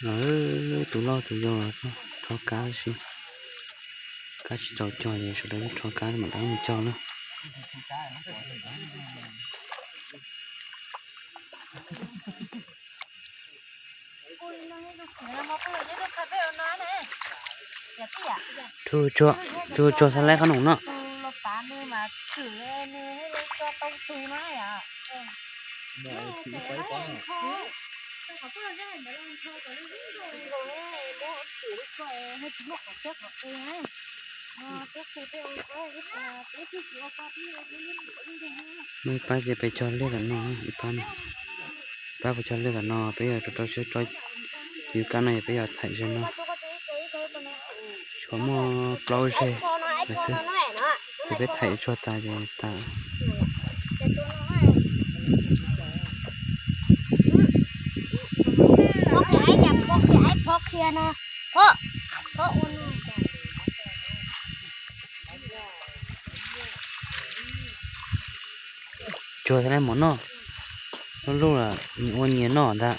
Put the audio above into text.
Lawv tus loj tus yau los rho kab tab sis kab tsis txaus cog ces sawv daws rho kab mam rov mus cog na. Tsuag tsuag xav laib qhob noom no. Muaj ib pab ces peb cog liaj tom no, ib pab no. Pab puas cog liaj tom no, peb yog rau rau siab tso yus kab no yog peb yog thaim ze no. Tshuav muaj plaub zeg lawm xwb, ces peb thaim tsuag tas ces tas. Tsuag thiab ne mov noj, lub lub los nyias ua nyias noj ntag.